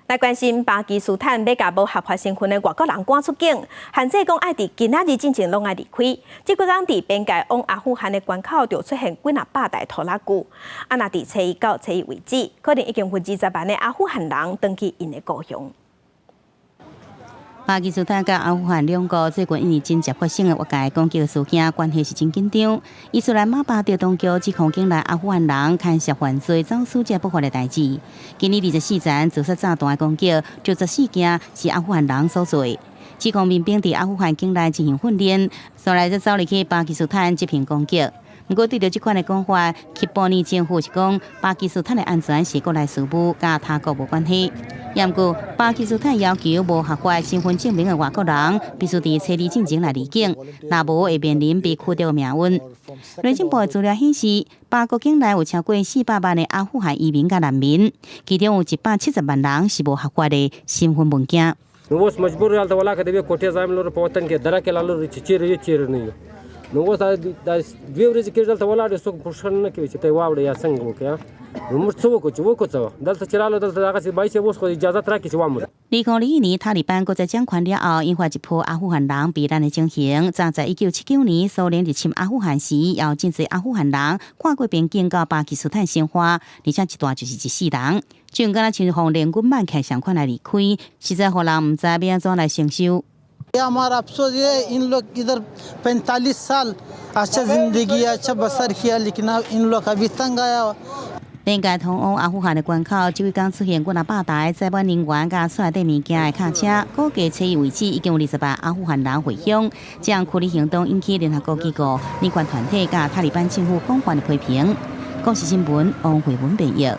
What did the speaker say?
來關心巴基斯坦欲共無合法身份的外國人趕出境，限制講愛佇今仔日進前攏愛離開。這幾工佇邊界往阿富汗的關口就出現幾若百台拖拉機。啊，若佇初一到初二為止，可能已經有20萬的阿富汗人轉去𪜶的故鄉。巴基斯坦佮阿富汗兩國最近因為緊接發生的越界攻擊事件，關係是真緊張。伊斯蘭馬巴德當局指控境內阿富汗人牽涉犯罪、走私這不法的代誌。今年24日自殺炸彈的攻擊，就14件是阿富汗人所做。指控民兵佇阿富汗境內進行訓練，後來才走入去巴基斯坦執行攻擊。毋過對著這款的講法，喀布爾政府是講巴基斯坦的安全是國內事務，佮他國無關係。毋過，巴基斯坦要求無合法身份證明的外國人必須佇初二進前來離境，若無會面臨被驅逐的命運。內政部的資料顯示，巴國境內有超過400萬的阿富汗移民佮難民，其中有170萬人是無合法的身份文件。 نو اوس مجبور یو هلته ولاکه د یوې کوټې ځای هم لرو په وطن کې درک یې لا لرو چې چیرې یو چیرې نه یو. نو اوس دا دوې ورځې کېږي دلته ولاړ یو، څوک پوښتنه نه کوي چې ته یې واوړې یا څنګه وکړې. نو موږ څه وکړو چې وکړو څه؟ دلته چې رالو دلته دغسې بای چې اوس خو اجازه راکړي چې وامو。 2021年塔利班閣再掌權了後，引發一波阿富汗人避難的情形。早在1979年蘇聯入侵阿富汗時，也有真濟阿富汗人跨過邊境到巴基斯坦生活，而且一蹛就是一世人。就敢若親像連軍曼克仝款來離開，實在予人毋知欲按怎來承受。 हमारा अफसोस ये इन लोग इधर 45 साल अच्छा जिंदगी अच्छा बसर किया, लेकिन अब इन लोग अभी तंग आया。邊界通往阿富汗的關口，這幾工出現幾若百台載滿人員佮厝內底物件的卡車，估計初一為止已經有20萬阿富汗人回鄉。這項驅離行動引起聯合國機構、人權團體佮塔利班政府廣泛的批評。公視新聞王慧文編譯。